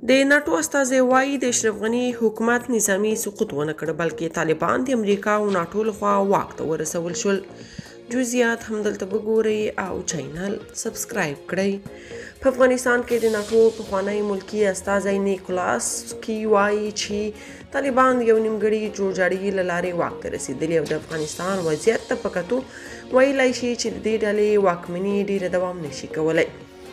د ناټو استازی وايي، د اشرف غني حکومت نظامي سقوط ونه کړ، بلکې طالبان د امریکا او ناټو لخوا واک ته ورسول شول. جزئیات هم دلته وګورئ او چینل سبسکرایب کړئ. په افغانستان کې د ناټو پخوانی ملکي استازی نیکولاس کی وايي چې طالبان یو نیمګړي جوړجاړي له لارې واک ته رسېدلي او د افغانستان وضعیت ته په کتو ویلای شي چې د دې ډلې واکمني ډېره دوام نشي کولی.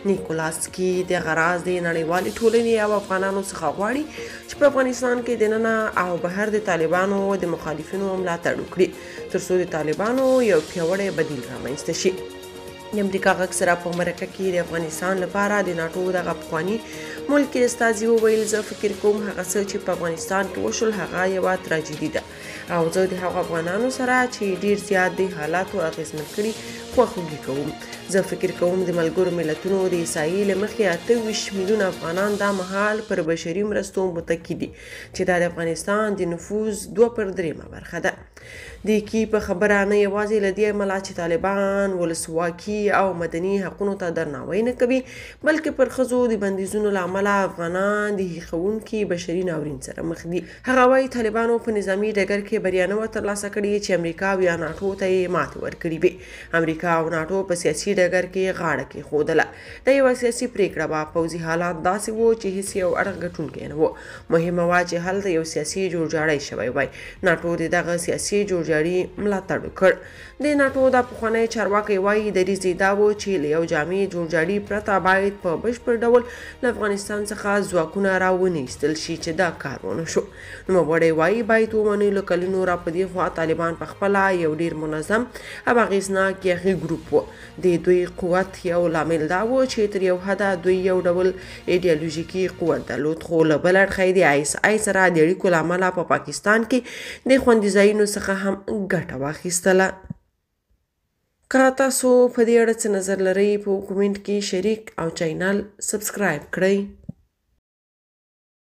نیکولاسکي دغه راز د نړیوالې ټولنې او افغانانو څخه غواړي چې په افغانستان کې دننه او بهر د طالبانو د مخالفینو ملاتړ وکړي، ترڅو د طالبانو یو پیاوړی بدیل رامنځته شي. د امریکا غږ سره په مرکه کې د افغانستان لپاره د ناټو دغه پخواني ملکي استازي وویل، زه فکر کوم هغه څه چې په افغانستان کې وشول هغه یوه تراژیدي ده او زه د هغو افغانانو سره چې ډیر زیات د حالاتو اغېزمن کړي خواخوږي کوم. زه فکر کوم د ملګرو ملتونو د احصایې له مخې 28 میلیونه افغانان دا مهال پر بشري مرستو متکي دي، چې دا د افغانستان د نفوذ 2/3 برخه ده. د کی په خبره نه یوازې له دې امله چې طالبان ولسواکي او مدني حقونو ته درناوی نه کوي، بلکې پر ښځو د بندیزونو له امله افغانان د هیښوونکي بشري ناورین سره مخ دي. هغه وایي، طالبانو په نظامي ډګر کې بریا نه وه ترلاسه کړې چې امریکا او یا ناټو ته یې ماتې ورکړې وي. امریکا او ناټو په سیاسي ډګر کې غاړه کېښودله. دا یوه سیاسي پرېکړه وه. پوځي حالات داسې وو چې هیڅ یو اړخ ګټونکی نه و. مهمه وه چې هلته یو سیاسي جوړجاړی شوی وای. ناټو د دغه سیاسي جوړجاړي ملاتړ وکړ. د ناټو دا پخوانی چارواکی وایي، دریځ یې دا و چې له یو جامع جوړجاړي پرته باید په بشپړ ډول له افغانستان څخه ځواکونه را ونه ایستل شي، چې دا کار ونه شو. نوموړی وایي، باید ومنو له کلونو را په دې خوا طالبان په خپله یو ډیر منظم او اغېزناک یاغي ګروپ و. د دوی قوت یو لامل دا و چې تر یو حده دوی یو ډول ایډیالوژیکي قوت درلود، خو له بل اړخه یې د آی اس آی سره د اړیکو له امله په پاکستان کې د خوندي ځایونو څخه هم ګټه واخیستله. که تاسو په دې اړه څه نظر لرئ په کومنټ کې شریک او چینل سبسکرایب کړئ.